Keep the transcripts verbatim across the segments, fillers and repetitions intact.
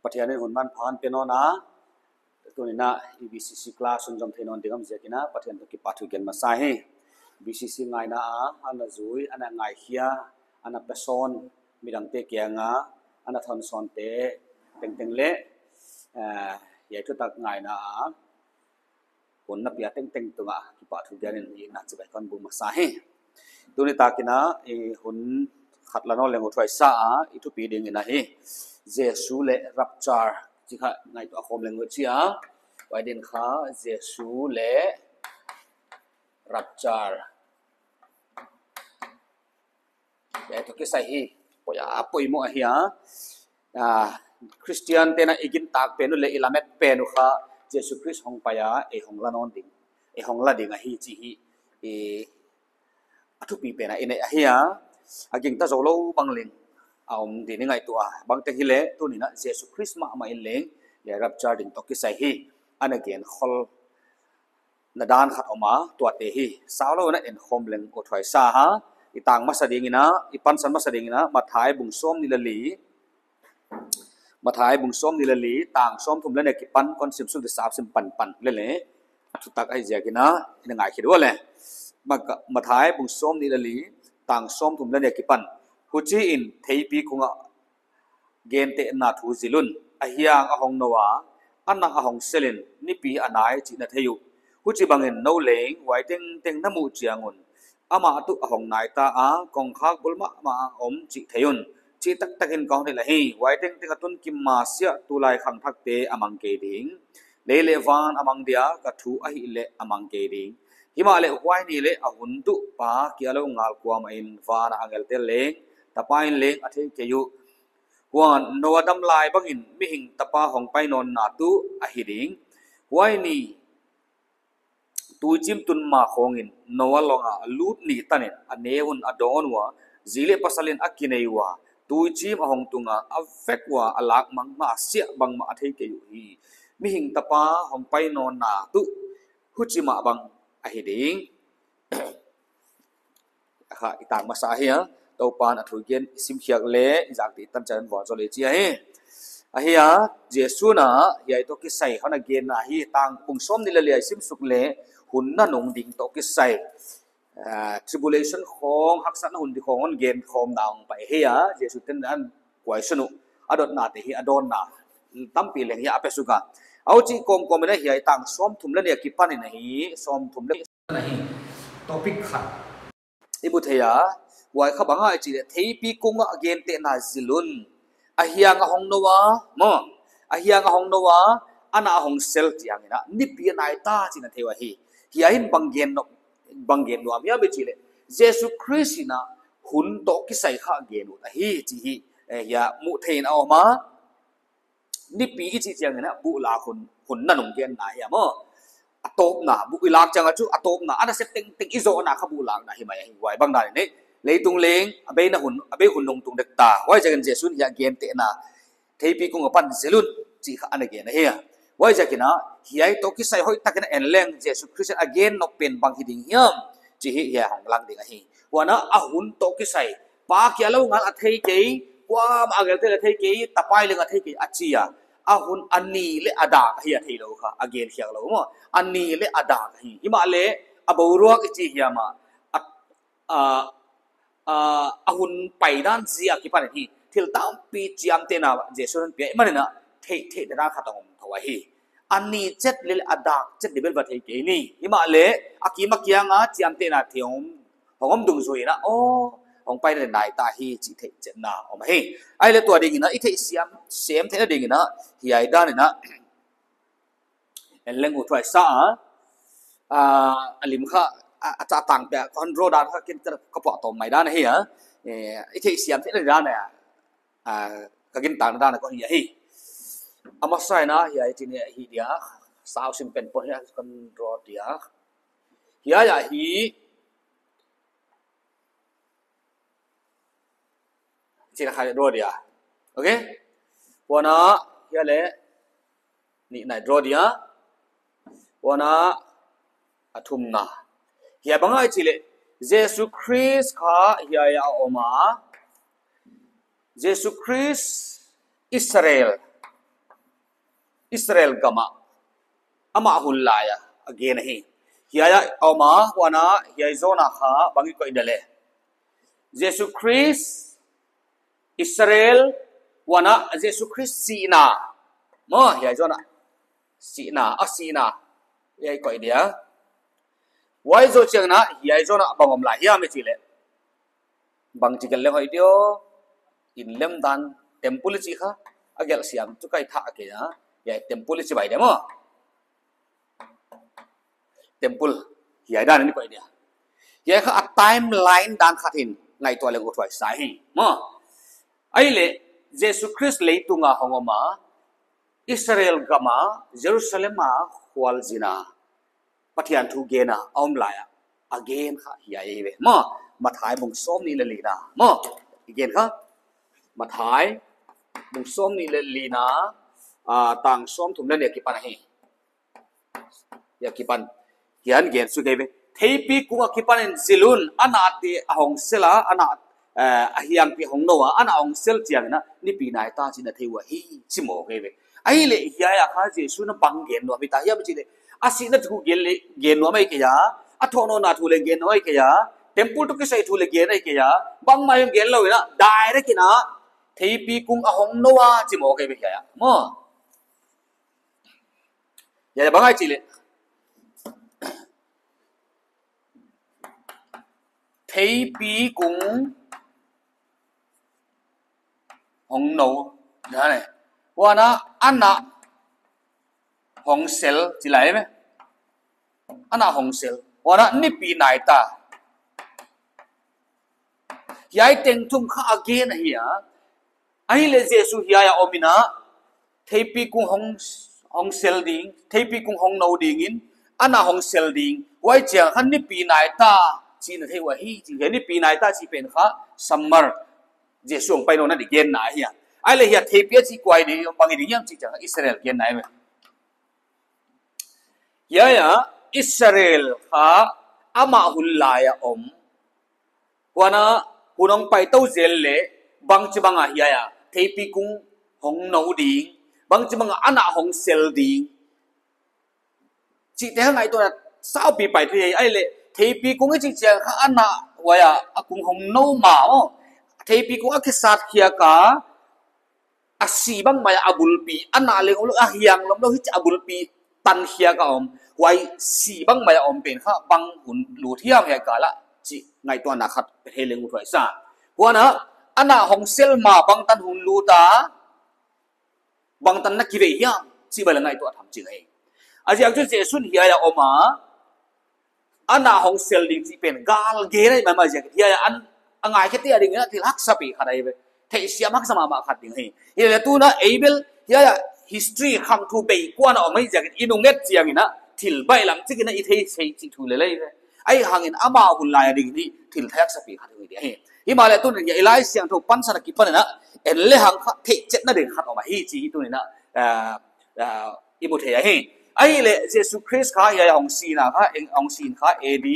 Pathian in hun manpha hon pe nawn a, tuni'n a E B C C class hun zom thei nawn ding om ziakin a Pathian toh kipahthu gen masa hi. B C C ngaihna a, ana zui, ana ngaikhia, ana pesawn, midangte kianga, ana thonsawnte tengteng leh, eh, hiai thutak ngaihna a hun na pia tengteng tungah kipahthu gen in i na chibai kon buk masa hi. Tuni takin a, i hun khat la nawn leng uthuai sa a, i thupi dingin ahi, Jesu leh rapture chih kha ngaihtuah khawm leng uh chia. Huai din kha Jesu leh rapture, hiai toh kisai hi, poimoh a poimoh ahi a. Ah, Christian te'n a i gintak pen uh leh i lamet pen uh kha Jesu Khrist hongpai a, ei hong la nawn ding, ei hong la ding ahi chih hi, i, a thupi pen a i neih ahi a. A gingta zoulou bang leng a om ding i ngaihtuah a. Bangteng hileh tuni'n a Jesu Khrist mahmah in leng hiai rapture ding toh kisai hi ana gen khol na dan khat om a, tuate hi saulou in a en khawm leng uthuai sa a. I tang masa dingin a, i pansan masa dingin a, Matthai bung sawmnih leh li, Matthai bung sawmnih leh li, tang sawmthum leh nih akipan kon sim suk di, sap sim panpan leh leh, a thutak ahi ziakin a, i na ngaikhe di uh leh. Mak-, Matthai bung sawmnih leh li, tang sawmthum leh nih akipan. Huchiin theipi kungah gentehna thu zil un. A hiang a hong nou a, a na a hong sel in, nipi a nai chih na thei uh. Huchibangin nou leng huai tengteng na muh chiang un, amah tuh a hong nai ta a, kongkhak bul mahmah a om chih thei un. Chih taktak in ka hon hilh ahi, huai tengteng a tun kim masiah tulai khangthakte a mang kei ding. Lei leh van a mang dia, ka thu ahihleh a mang kei ding. Himahleh huai ni leh a hun tuh Pa kia lou ngal kuamah in van a angelte leng, Tapa in leng a thei kei uh. Huan Noa dam lai bangin Mihing Tapa hongpai nawnna tuh ahi ding. Huai ni tuichim tun ma khawngin Noa long a lut ni tanin a neu un a dawn ua, zi leh pasal in a kinei ua, tuichim a hong tung a, a vek ua, a lak mang masiah bangmah a thei kei uhi. Mihing Tapa hongpai nawnna tuh huchi mah bang ahi ding. Kha i tang masa ahi a, Toupa'n a thu gen i sim khiak leh i zak di tan chan vua zo le chi ahi. Ahi a, Jesu'n a hiai toh kisai hon a genna hi, tang bung sawmnih leh li i sim suk leh, hun na nung ding toh kisai, ah, tribulation khawng, haksatna hun di khawng hon gen khawm dan pai hi a, Jesu te'n a kuai sunu, a dotnate hi, a dawnna tampi leng hi a pe suk a. Huchi kawmkawm in a hiai tang sawmthum leh nih akipanin ahi, sawmthum leh nih ahi. Topic khat i mu thei a, huai kha bang ahia i chih leh, theipi kungah gentehna zil un. A hiang a hong nou a, maw. A hiang a hong nou a, a na a hong sel chiangin a, nipi a nai ta chih na thei uh ahi. Hiai in bang gen nuam, bang gen nuam hiam i chih leh, Jesu Khrist in a hun toh kisai kha gen ut ahi chih hi, eh, hiai muh theih in a om a. Nipi i chih chiangin a, buhlak hun, hun na nung genna hi a maw. A tawpna, buh i lak chiang a chu, a tawpna, a nasep tengteng i zohna kha buhlakna hi mai ahi, huai bang dan in. Leitung leng, a beina hun, a bei hun nung tung dek ta. Huaiziakin Jesu'n hiai gentehna, theipi kung apan zil un, chih kha ana gen ahi a. Huaiziakin a, hiai toh kisai hoihtakin a en leng Jesu Khrist a gen nop pen bang hi ding hiam, chih hi hiai hong lang ding ahi. Huan a, a hun toh kisai, Pa kia lou ngal a thei kei, kuamah angelte leng a thei kei, Tapa in leng a thei kei, a chi a. A hun a ni leh a dak hi a theilou kha, a gen khiak lou maw. A ni leh a dak hi. Himahleh, a boruak i chi hiam a, a, a, a, a hun paidan zi akipan hi. Thil tampi chiamtehna Jesu'n pia i manin a, theih, theih dan khat a om thou ahi. A ni chet leh a dak chet di bel va thei kei ni. Himahleh, a kim a kiang a chiamtehna thei om, hong om dungzui in a, aw, hongpaina nai ta hi chih theih chetna om ahi. Ahihleh tua dingin a, i theih siam, sem theihna dingin a, hiai dan in a, en leng uthuai sa a, ah, a lim kha, a, a chah tang pia, kon draw dan kha kin ka, ka puak tawm mai dan ahi a, eh, i theih siam theihna dan a, ah, ka gintakna dan a kon hi ahi. A masa in a, hiai chih ni hi dia, sau sim pen pon hiai kon draw dia. Hiai a hi, chih na kha draw dia. Okay? Huan a, hiai leh, nihna draw dia. Huan a, a thumna. Hiai bang ahia i chih leh, Jesu Khrist kha hiai a om a. Jesu Khrist Israel Israel gam ah amah hun lai a a gen ahi. Hiai a om a, huan a hiai zawna kha bang i koih dia leh, Jesu Khrist, Israel, huan a Jesu Khrist sihna. Maw, hiai zawna sihna, a sihna. Hiai koih dia. Huai zoh chiangin a hiai zawna bang om lai hiam i chih leh, bangchi gelh leng hoih dia, inn lemdan, temple i chih kha a gelh siam tu kai thah kei a. Hiai temple i chih bai dia maw. Temple, hiai dan in i koih dia. Hiai kha a timeline dan khat in ngaihtuah leng uthuai sa hi maw. Ahihleh Jesu Khrist leitung a hong om a, Israel gam a, Jerusalem a khualzin a Pathian thu gen a om lai a a gen kha hiai ahi ve maw. Mathai bung sawmnih leh lina maw. I gen kha Mathai bung sawmnih leh lina, ah, tang sawmthum leh nih akipan ahi. Hiai akipan, hiai a gen suk ahi ve. Theipi kung akipanin zil un, a nate a hong sel a, a na, eh, a hiangte hong nou a, a na hong sel chiangin a, nipi nai ta chih na thei uh ahi, chi mawk ahi ve. Ahihleh hiai a kha Jesu'n a bang gen nuam hita hiam i chih leh, a sihna thu gen leh gen nuam ahi kei a, a thohnawnna thu leh gen nuam ahi kei a, temple toh kisai thu leh gen ahi kei a, bangmah hong gen lou in a, direct in a, theipi kung a hong nou a chi mawk ahi ve hiai a maw. Hiai a bang ahia i chih leh, theipi kung hong nou, na ne. Huan a, a na hong sel, chi lai ve. A na hong sel. Huan a, nipi nai ta. Hiai teng thum kha a gen ahi a. Ahihleh Jesu hiai a om in a, theipi kung hong, hong sel ding, theipi kung hong nou dingin, a na hong sel ding. Huai chiang kha nipi nai ta chih na thei uh ahi, chih hiai nipi nai ta chih pen kha summer. Jesu hong pai nawn a di genna ahi a. Ahihleh hiai theipi a chih kua hi ding, bang hi ding hiam chih chiang kha Israel genna ahi ve. Hiai a Israel kha amah hun lai a om. Huan a hun hong pai tou zel leh bangchibang a hiai a theipi kung hong nou ding, bangchibang a a na hong sel ding. Chihte kha ngaihtuahna saupi pai thei ahi, ahihleh theipi kung i chih chiang kha a na huai a a kung hong nou mah maw. Theipi kung a kisat khiak a, a si bang mai a bulpi, a na leng om lou, a hiang lom lou, hichi a bulpi tan khiak a om. Huai si bang mai a om pen kha bang hun lut hiam hiai kal ah chih ngaihtuahna khat hei leng uthuai sa. Huan a, a na hong sel mah bangtan hun lut a, bangtan na kivei hiam chih bang leng ngaihtuah tham ching ahi. A ziak chu Jesu'n hiai a om a, a na hong sel ding chih pen gal gen ahi mahmah ziak hiai a, a ngaikhe te a dingin a thil haksa pi khat ahi ve. Theihsiam haksa mahmah khat ding hi. Hileh tuna ei bel hiai a history khangthu bei kuan a om ahi ziakin i nung et chiangin a thil baihlam chik in a i thei sei chih thu lel ahi ve. Ahihhangin amah hun lai a ding in thil theih haksa pi khat hi ding ahi. Himahleh tuni'n hiai Laisiangthou pansan akipan in a en lehang kha theihchetna ding khat om ahi chih hi tuni'n a, ah, ah, i mu thei ahi. Ahihleh Jesu Khrist kha hiai a hong sihna kha, hong sihna kha A D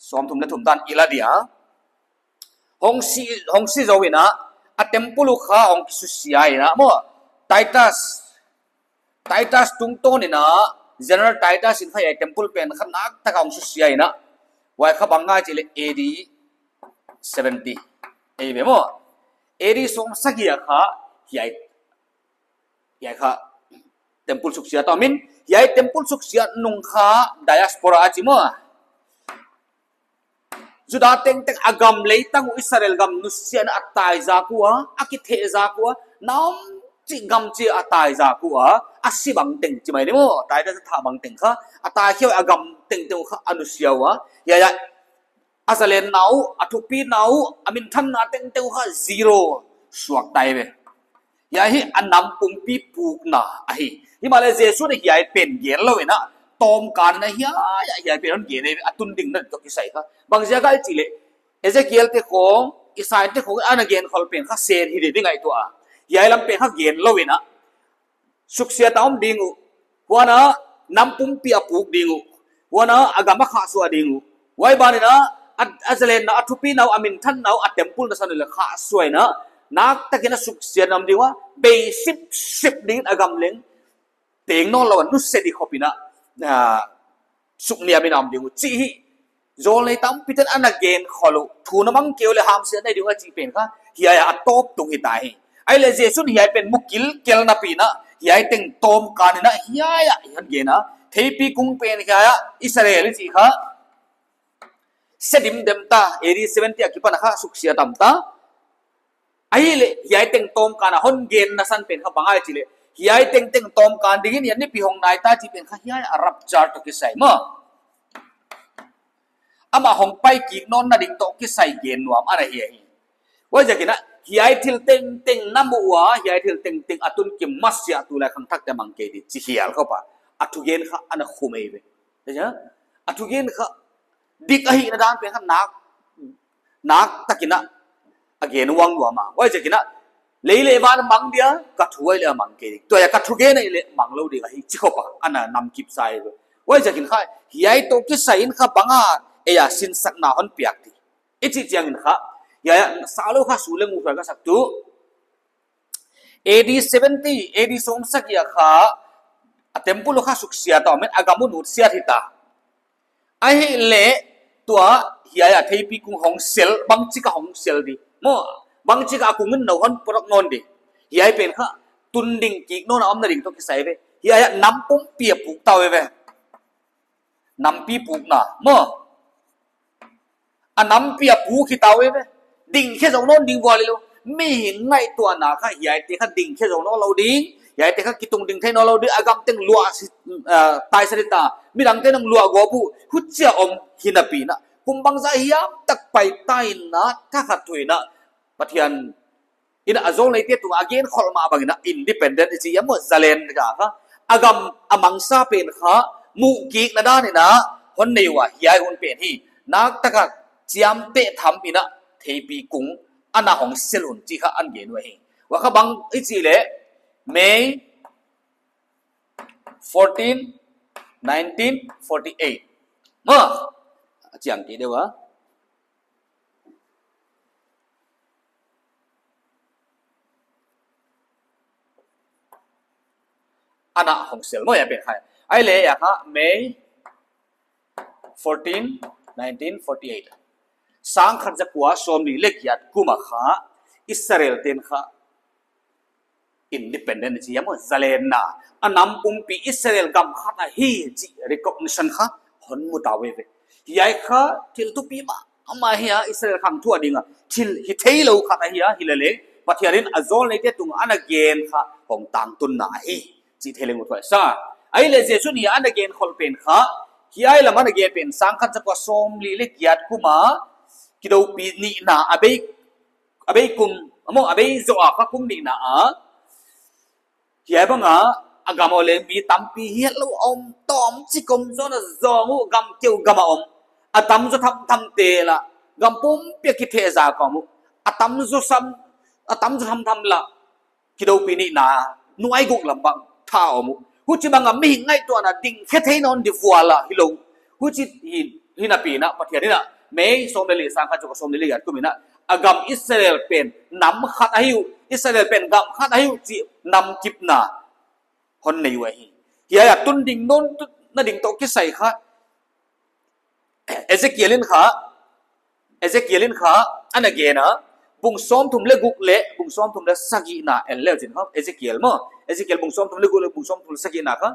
sawmthum leh thum dan i la dia. Hong si, hong si zou in a, a temple uh kha hong kisusia in a maw. Titus, Titus tungtawn in a, General Titus in kha hiai temple pen kha naktak a hong susia in a. Huai kha bang ahia chih leh A D seventy ahi ve maw. A D sawmsagih a kha hiai, hiai kha temple suksiat a om in, hiai temple suksiat nung kha diaspora a chi maw. Juda tengteng a gam leitang uh Israel gam nusia in a tai zak ua, a kitheh zak ua, nam chih gam chih a tai zak ua, a si bang teng chi mai ni maw, tai ta thah bang teng kha, a tai khiak a gam tengteng uh kha a nusia ua, hiai a, a zalenna uh, a thupina uh, a minthanna tengteng uh kha zero suak tai ve. Hiai hi a nam pumpi pukna ahi. Himahleh Jesu'n hiai pen gen lou in a, tawmkal in a hiai, hiai pen hon gen ahi, a tun ding na toh kisai kha. Bang ziak ahia chih leh, Ezekiel te khong, Isai te khong, ana gen khol pen kha sen hi ding ngaihtuah a. Hiai lam pen kha gen lou in a, suksiat a om ding uh. Huan a nam pumpi a puk ding uh. Huan a a gam a khahsuah ding uh. Huai ban in a, a, a zalenna, a thupina uh, a minthanna uh, a temple nasan uh leh khahsuah in a, naktak in a suksiat a om ding ua, bei sipsip ding in a gam leng teng nawnlou a nusia di khop in a, ah, sukniam in a om ding uh chih hi. Zawlnei tampi ten ana gen khol uh, thu na mang kei uleh hamsiatna nei ding uh a chih pen kha hiai a tawp tung hita hi. Ahihleh Jesu'n hiai pen mu kilkel napi in a, hiai teng tawmkha in a, hiai a hon gen a, theipi kung pen hiai a Israel i chih kha se dimdem ta, A D seventy a kipan a kha suksia tam ta. Ahihleh hiai teng tawmkha in a hon genna san pen kha bang ahia chih leh, hiai tengteng tawmkha ding in hiai nipi hong nai ta chih pen kha hiai a rapture toh kisai maw, amah hong pai kik nawnna ding toh kisai gen nuam ana hi ahi. Huaiziakin a, hiai thil tengteng na mu ua, hiai thil tengteng a tun kim masiah tulai khangthakte mang kei di chi hial khop a, a thugen kha ana khum ei ve. A thugen kha dik ahihna dan pen kha nak, nak takin a gen uang lua mah. Huaiziakin a, lei leh van mang dia, ka thu ahihleh a mang kei ding. Tua a ka thugen ahihleh manglou ding ahi chi khop a ana namkip sa ei ve. Huaiziakin kha hiai toh kisai in kha bang a ei a sinsakna hon piak di i chih chiangin kha, hiai a saulou kha su leng uh ka sak tu. A D seventy, A D sawmsagih a kha a temple uh kha suksia ta, a gam uh nutsiat hita. Ahihleh tua hiai a theipi kung hong sel, bangchik a hong sel di maw, bangchik a kung in nou hon pawt nawn di. Hiai pen kha tun ding kik nawn a omna ding toh kisai ve. Hiai a nam pumpi a puk ta uh ve. Nampi pukna maw, a nampi a puk hita uh ve. Ding khe zou nawn ding vual lou. Mihing ngaihtuahna kha hiaite kha ding khe zou nawnlou ding, hiaite kha kitung ding thei nawnlou ding, a gam teng luah si, ah, tai sa ding ta, midangte nang luah gawp uh, huchia om hi napi in a, kum bangzah hiam tak pai ta in a, thakhat thu in a, Pathian in a zawlneite tungah a gen khol mah bangin a independent i chi a maw, zalen ka kha, a gam a mangsa pen kha muh kikna dan in a hon nei ua, hiai hun pen hi nak taka chiamteh tham in a theipi kung ana hong sel hun chih kha ana gen uhi. Huai kha bang i chih leh May fourteen, nineteen forty-eight maw, a chiang kei deuh a. Ana hong sel maw, hiai pen kha. Ahihleh hiai kha May fourteen, nineteen forty-eight, sangkhat zakua sawmli leh giat kum a kha Israel ten kha independent i chi a maw, zalenna, a nam pumpi Israel gam khat ahi chih recognition kha hon mu ta uh ve. Hiai kha thil thupi mahmah hi a, Israel khang thu a ding a thil hithei lou khat ahi a, hilele Pathian in a zawlneite tungah ana gen kha hong tangtunna ahi chih thei leng uh thuai sa. Ahihleh Jesu'n hiai ana gen khol pen kha, hiai lam ana gen pen sangkhat zakua sawmli leh giat kum a kidoupi nihna a bei, a bei kum, a maw, a bei zoh a kha kum nihna a, hiai bang a, a gam a leng mi tampi hiatlou a om, tawmchik om, zonna zong uh, gam keu gam a om. A tamzaw thamthamte lah gam pumpi a kithehzak a om uh. A tamzaw sam, a tamzaw thamtham lah kidoupi nihna nuai guk lam bang tha a om uh. Huchibang a mihing ngaihtuahna ding khe thei nawn di vual a hilou. Huchi hi, hi napi in a Pathian in a May sawmli leh, sangkhat zakua sawmli leh giat kum in a, a gam Israel pen nam khat ahi uh, Israel pen gam khat ahi uh chih namkipna hon nei uhi. Hiai a tun ding nawn, tun na ding toh kisai kha Ezekiel in kha, Ezekiel in kha ana gen a, bung sawmthum leh guk leh bung sawmthum leh sagihna en leu chin kha, Ezekiel maw, Ezekiel bung sawmthum leh guk leh bung sawmthum leh sagihna kha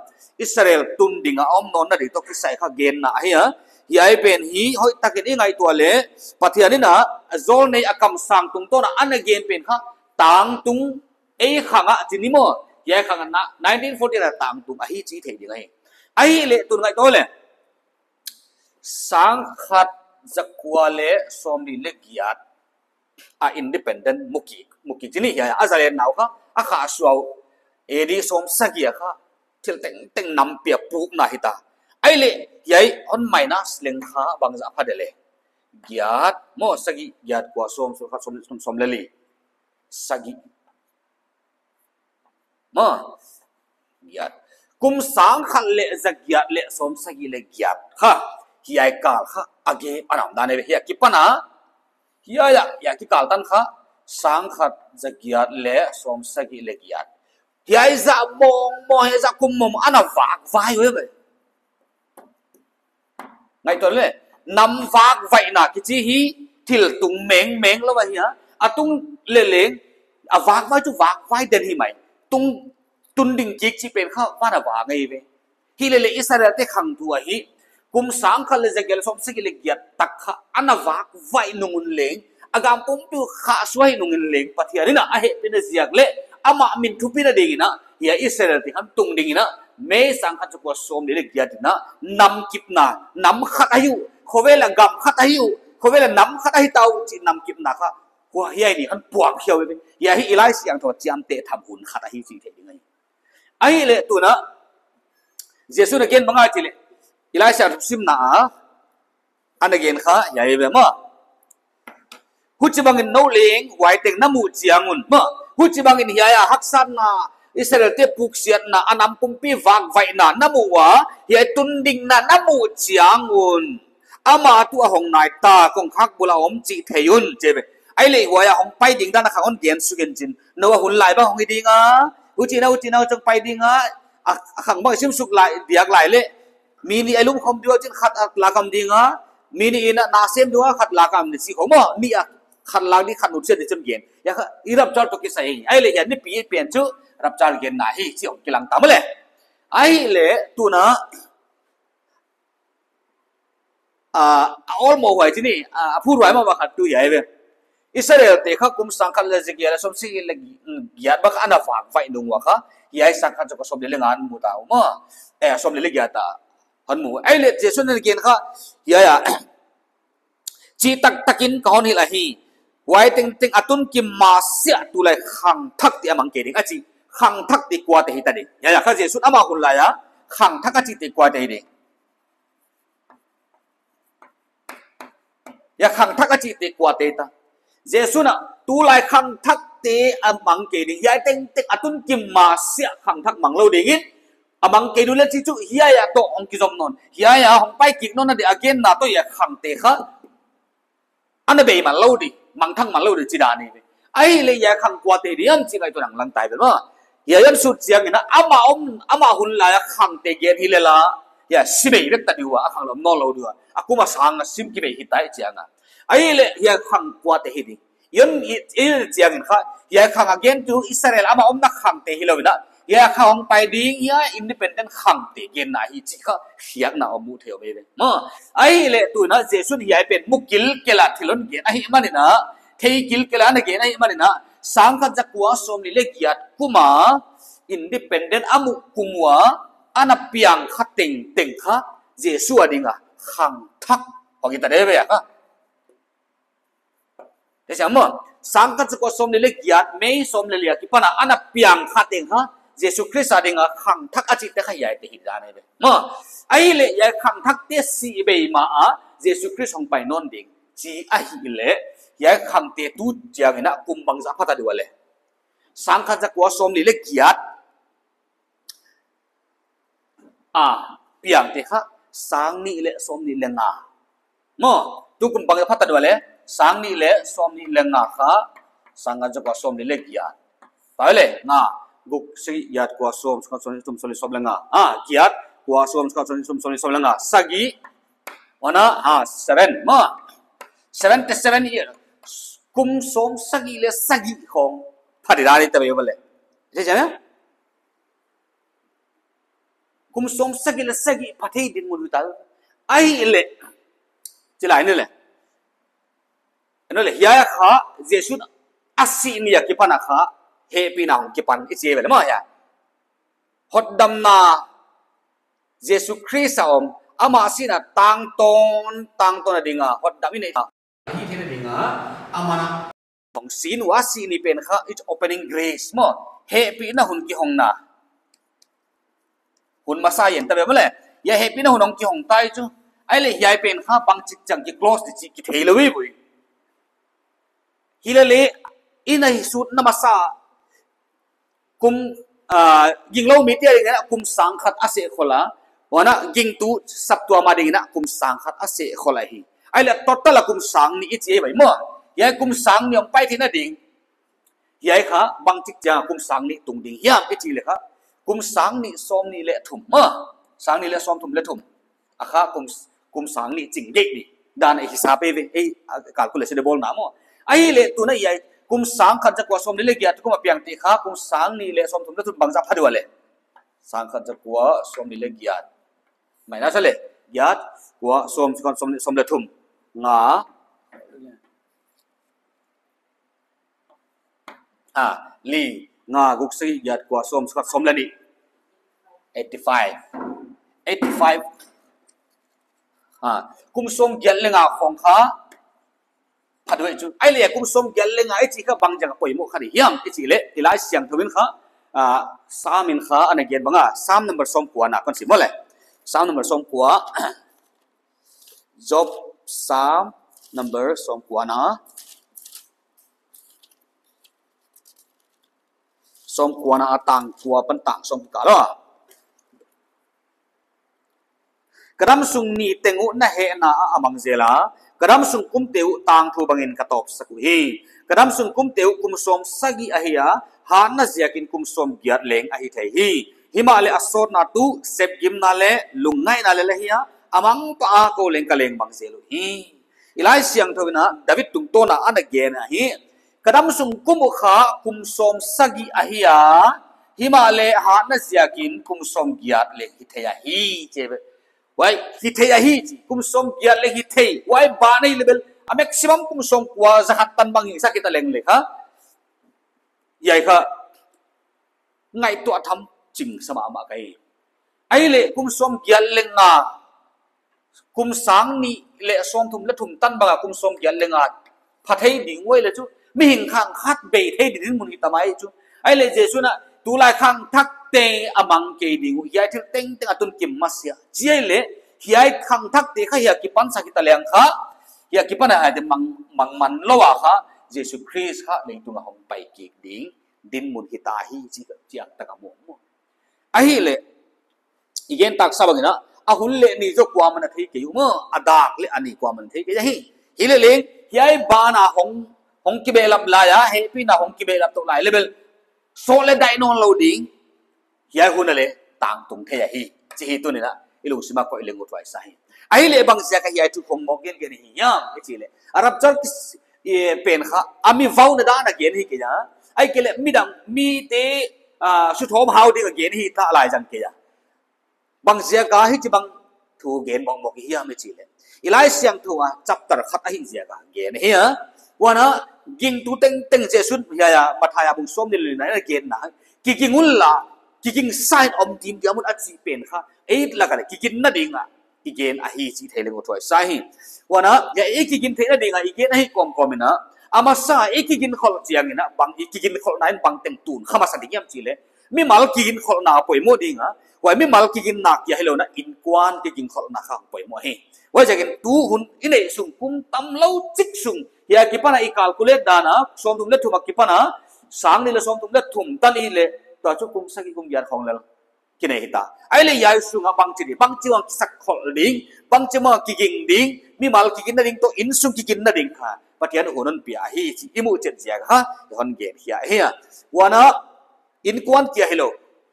Israel tun ding a om nawn na ding toh kisai kha genna ahi a. Hiai pen hi hoihtakin i ngaihtuah leh, Pathian in a zawlnei a kamsang tungtawn a ana gen pen kha tangtung, ei khang a chi ni maw, hiai khang a nineteen forty-eight a tangtung ahi chih thei ding ahi. Ahihleh tun ngaihtuah leh, sangkhat zakua leh sawmli leh giat a independent mu kik, mu kik chi ni, hiai a zalenna uh kha a kha suau, A D sawmsagih a kha thil tengteng nampi a pukna hita. Ahihleh hiai hon minus leng kha bangzah pha de leh, giat maw, sagih, giat, kua, sawm, sawm khat, sawm, sawm, sawmli leh li, sagih maw, giat. Kum sangkhat leh zagiat leh sawmsagih leh giat kha, hiai kal kha a gap ana om dan ahi ve. Hiai a kipan a, hiai a, hiai a kikal tan kha sangkhat zagiat leh sawmsagih leh giat. Hiai zah mawngmawng, hiai zah kum mawngmawng ana vak vai uh ve. Ngaihtuah le, nam vak vaihna kichi hi thil tung mengmeng lou ahi a. A tung leh leng, a vak vai chu vak vai den hi mai. Tung, tun ding kik chih pen kha van a vak ngei ve. Hilele Israelte khang thu ahi. Kum sang khat leh za giat leh sawmsagih leh giat tak kha ana vak vaih nung un leng, a gam pumpi uh khahsuah hi nung in leng, Pathian in a hehpihna ziak leh amah min thupina dingin a, hiai Israelte khang tung dingin a, May sang khat za kua sawmli leh giat in a, nam kipna, nam khat ahi uh, khovel a gam khat ahi uh, khovel a nam khat ahi ta uh chih nam kipna kha, kua hiai ni khang puak hiau ve. Hiai hi i Laisiangthou chiamteh tham hun khat ahi chih theih ding ahi. Ahihleh tuna, Jesu'n a gen bang ahia chih leh, i Laisiangthou simna a, ana gen kha, hiai ve maw. Huchibangin nou leng, huai teng na muh chiang un, maw. Huchibangin hiai a haksatna, Israelte puksiatna, a nam pumpi vak vaihna na muh ua, hiai tun dingna na muh chiang un, amah tuh a hong nai ta, kongkhak bul a om chih thei un, chi ve. Ahihleh huai a hong pai ding dan a khang hon gen suk in chin. Nou a hun lai bang hong hi ding a, huchi'n a, huchi'n a, chang pai ding a, a, a khang bang sim suk lai, diak lai leh, mi nih a lum khawm ding a chin khat a lak a om ding a, mi nih in a na sem ding a khat lak a om ding chih khawng maw, nih a khat lak ding khat nutsia ding chih gen. Hiai kha, i rapture toh kisai hi. Ahihleh hiai nipi pen chu rapture genna hi chih hong kilang ta maw le. Ahihleh tuna, a, a awlmoh huai chi ni, a, a phurhuai mahmah khat tuh hiai ve. Israelte kha kum sang khat leh za giat leh sawmsagih leh giat bang ana vak vaih nung ua kha, hiai sang khat za kua sawmli leh nga mu ta uh maw. Eh, sawmli leh giat a hon mu. Ahihleh Jesu'n a gen kha, hiai a, chih taktakin ka hon hilh ahi. Huai tengteng a tun kim masiah tulai khangthakte a mang kei ding. A chi, khangthakte kuate hita ding. Hiai a kha Jesu'n amah hun lai a, khangthak a chihte kuate hi ding. Hiai khangthak a chihte kuate ta. Jesu'n a, tulai khangthakte a mang kei ding. Hiai tengteng a tun kim masiah khangthak mang lou dingin, a mang kei ding uh leh chih chu hiai a toh hong kizom nawn. Hiai a hong pai kik nawn a ding a genna toh hiai khangte kha ana bei man lou ding, mangthang man lou ding chih dan ahi ve. Ahihleh hiai khang kuate ding hiam chih ngaihtuah in lang tai ve maw. Hiai a sut chiangin a, amah om, amah hun lai a khangte gen hi leh la, hiai si bei vek ta ding ua, a khang leh om nawn lou ding ua. A kum a sang a sim kibei hi ta chiang a. Ahihleh hiai khang kuate hi ding. Hiai i, i chiangin kha, hiai khang a gen tuh Israel amah omna khangte hi lou in a, hiai kha hong pai ding, hiai independent khangte genna hi chih kha, khiakna om mu thei om ve. Maw, ahihleh tuna Jesu'n hiai pen mu kilkel a thil hon gen ahihmanin a, thei kilkel a na gen ahihmanin a, sang khat za kua sawmli leh giat kum a, independent a muh kum ua, ana piang kha tengteng kha, Jesu a ding a, khangthak hong hi ta ding ve a kha. Te siam maw, sang khat za kua sawmli leh giat, May sawmli leh li a kipan a, ana piang kha teng kha, Jesu Khrist a ding a khangthak a chihte kha hiaite hi dan ahi ve. Maw, ahihleh hiai khangthakte si bei ma a, Jesu Khrist hong pai nawn ding. Chih ahihleh, hiai khangte tu chiangin a kum bangzah pha ta ding ua le. Sang khat za kua sawmli leh giat, a, piangte kha, sang nih leh sawmnih leh nga. Maw, tukum bang pha ta ding ua le, sang nih leh sawmnih leh nga kha, sang khat za kua sawmli leh giat. Tua leh, nga, guk, sagih, giat, kua, sawm, sawm, sawm, sawm, sawm, sawm leh nga. A, giat, kua, sawm, sawm, sawm, sawm, sawm leh nga. Sagih, wana, a, seven, maw. Seven te seven year. Kum sawmsagih leh sagih khong. Pha di dan ahi ta ve maw le. Te siam maw? Kum sawmsagih leh sagih pha thei dinmun uh ta. Ahihleh. Chih lai ni le. Ano le, hiai a kha, Jesu'n a sih ni a kipan a kha, hehpihna hong kipan, i chi ve le maw hiai. Hotdamna, Jesu Khrist a om, amah sihna tangtawn, tangtawn a ding a, hotdam in a, hi theihna ding a, amah na hong sin ua sih ni pen kha, it's opening grace maw, hehpihna hun kihongna. Hun masa yen ta ve maw le. Hiai hehpihna hun hong kihong ta hi chu. Ahihleh hiai pen kha bangchik chiang ki close di chih kithei lou hi ve. Hilele, i na hi sutna masa kum, ah, ginglou mite a ding in a kum sang khat a seh khol a. Huan a gingtu saptuam a ding in a kum sang khat a seh khol ahi. Ahihleh total a kum sang nih i chi ahi ve maw. Hiai kum sang nih hong pai theihna ding. Hiai kha bangchik chiang kum sang nih tung ding hiam i chih leh kha, kum sang nih sawmnih leh thum maw, sang nih leh sawmthum leh thum. A kha kum, kum sang nih ching geih ni dan i hisap ei ve, ei, a, calculation i bawlna maw. Ahihleh tuna hiai kum sang khat za kua sawmnih leh giat kum a piang te kha kum sang nih leh sawmthum leh thum bangzah pha dua leh. Sang khat za kua sawmnih leh giat. Minus leh giat, kua, sawm, sawm, sawm, sawm leh thum. Nga. Ha, li, nga, guk, sagih, giat, kua, sawm, sawm leh nih. Eighty-five. Eighty-five. Ha, kum sawmgiat leh nga khong kha pha dua chu. Ahihleh kum sawmgiat leh nga i chih kha bang chiang a poimoh kha di hiam i chih leh, i Laisiangthou in kha, ah, Sam in kha ana gen bang a, Sam number sawmkua na kon sim maw leh. Sam number sawmkua. Job Sam number sawmkua na. Sawmkua na a tang kua apan tang sawm kal a. Ka damsung ni teng uh na hehna ah a mang zel a, ka damsung kumte uh tangthu bangin ka tawpsak uhi. Ka damsung kumte uh kum sawmsagih ahi a, hatna ziakin kum sawmgiat leng ahi thei hi. Himahleh a sawtna tuh sepgimna leh lungngaihna leh la hi a, a mang pah a kou leng ka leng mang zel uhi. I Laisiangthou in a David tungtawn a ana gen ahi. Ka damsung kum uh kha kum sawmsagih ahi a, himahleh hatna ziakin kum sawmgiat leng hi thei ahi, chi ve. Huai, hi thei ahi chi, kum sawmgiat leng hi thei. Huai ban ahi leh bel, a maximum kum sawmkua za khat tan bang hi sa kita leng leh kha. Hiai kha ngaihtuah tham ching sa mahmah ka hi. Ahihleh kum sawmgiat leh nga, kum sang nih leh sawmthum leh thum tan bang a kum sawmgiat leh nga pha thei ding uh ahi leh chu, mihing khang khat bei thei ding mun hi ta mai chu. Ahihleh Jesu'n a, tulai khangthakte a mang kei ding uh, hiai thil tengteng a tun kim masiah. Chi ahihleh, hiai khangthakte kha hiai akipan sa kita leng kha, hiai akipan a hiaite mang, mang man lou a kha, Jesu Khrist kha leitung a hong pai kik ding dinmun hi ta hi chi, chi a tak a mu. Ahihleh, i gen tak sa bangin a, a hun leh ni zaw kuaman a thei kei uh maw, a dak leh a ni kuaman a thei kei ahi. Hileh leng, hiai ban a hong, hong kibehlap lai a, hehpihna hong kibehlap tou lai leh bel, sawt leh daih nawn lou ding, hiai hun a leh tangtung thei ahi, chi hi tuni'n a, i lungsim a koih leng uthuai sa hi. Ahihleh bang ziak a hiai thu khong mawk gen gen hi hiam, i chih leh. A rapture ki s-, i pen kha, a mi vauna dan a gen hi kei a. Ahihkeileh midang mite, ah, suthawm hau ding a gen hi ta lai zang kei a. Bang ziak a hichibang thu gen mawkmawk i hiam i chih leh. I Laisiangthou a chapter khat ahih ziak a gen hi a. Huan a gingtu tengteng Jesu'n hiai a Matthai a bung sawmnih leh lina a genna. Kiging unla, kiging sa in om dimdiam un a chih pen kha. Ei lak a leh kiginna ding a i gen ahi chih thei leng uthuai sa hi. Huan a, hiai i kigin theihna ding a i gen ahi kawmkawm in a. A masa i kigin kholh chiang in a, bang i kigin kholhna in bangteng tun kha masa ding hiam chih leh. Mimal kiginkholhna poimoh ding a, huai mimal kiginna kia hilou in a innkuan kiginkholhna kha poimoh hi. Huaiziakin tu hun i neih sung kum tamlou chik sung, hiai akipan a i calculate dan a, sawmthum leh thum akipan a, sang nih leh sawmthum leh thum tan i leh, tua chu kum sagih kum giat khong lel kinei hita. Ahihleh hiai sung a bangchi ding, bangchi uang kisakkholh ding, bangchi uang kiging ding, mimal kiginna ding toh innsung kiginna ding kha Pathian hun hon pia hi chih i muh chet ziak a, hon gen hi a. Huan a, innkuan kia hilou,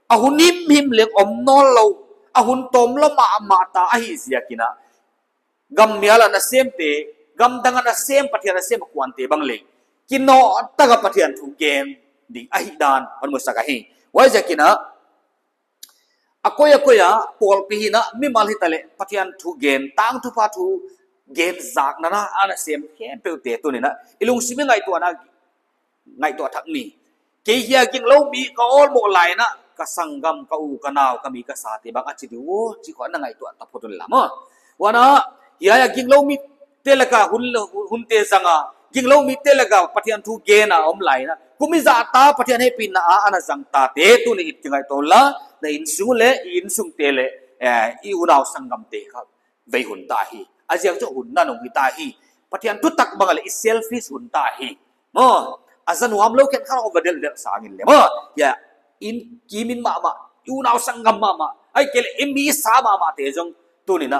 a hun himhim leng om nawnlou, a hun tawmlou mahmah ta ahih ziakin a, gam mial a nasemte, gam dang a nasem, Pathian nasem a kuante bang leng, kinoh tak a Pathian thu gen ding ahihdan hon musak ahi. Huaiziakin a, a koi a koi a, pawlpi hi'n a, mimal hitaleh Pathian thu gen, tangthupha thu gen zakna a nasem khempeuhte tuni'n a, i lungsim i ngaihtuahna ngaihtuah thak ni. Kei hiai a ginglou mi ka awlmoh lai in a, ka sanggam, ka u, ka nau, ka mi, ka sate bang a chi di uh, chih khong na ngaihtuah taphot un la maw. Huan a, hiai a ginglou mite lak a hun, hunte zang a, ginglou mite lak a Pathian thu gen a om lai in a, kum i zah ta Pathian hehpihna a ana zang tate tuni'n i ngaihtuah la, na innsung leh, i innsungte leh, eh, i unau sanggamte kha vei hun ta hi. A ziak chu hun nanung hi ta hi. Pathian thutak bang a leh i selfish hun ta hi. Maw, a za nuamlou khenkhat hong va delhdelh sangin leh maw, hiai, inn kimin mahmah, i unau sanggam mahmah, ahihkeileh i mi sa mahmahte zong tuni'n a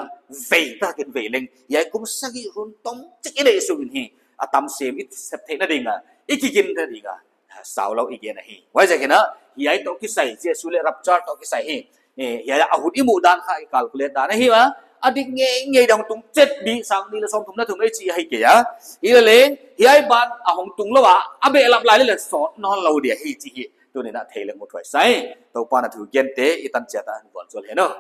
vei takin vei leng, hiai kum sagih hun tomchik i neih sungin hi, a tam sem i sep theihna ding a, i kigin theihna ding a, saulou i gen ahi. Huaiziakin hiai toh kisai, Jesu leh rapture toh kisai hi, hiai a hun i muh dan kha i calculate dan ahi a, a dik ngeingei ding, hong tung chet di, sang nih leh sawmthum leh thum ei chih ahi kei a. Hileh leng hiai ban a hong tunglou a, a behlap lai leh leng sawt nawnlou di ahi chih hi tuni'n a thei leh mu thuai sa ing. Toupa'n a thu gente i tan chiat a hon vualzawl hen aw.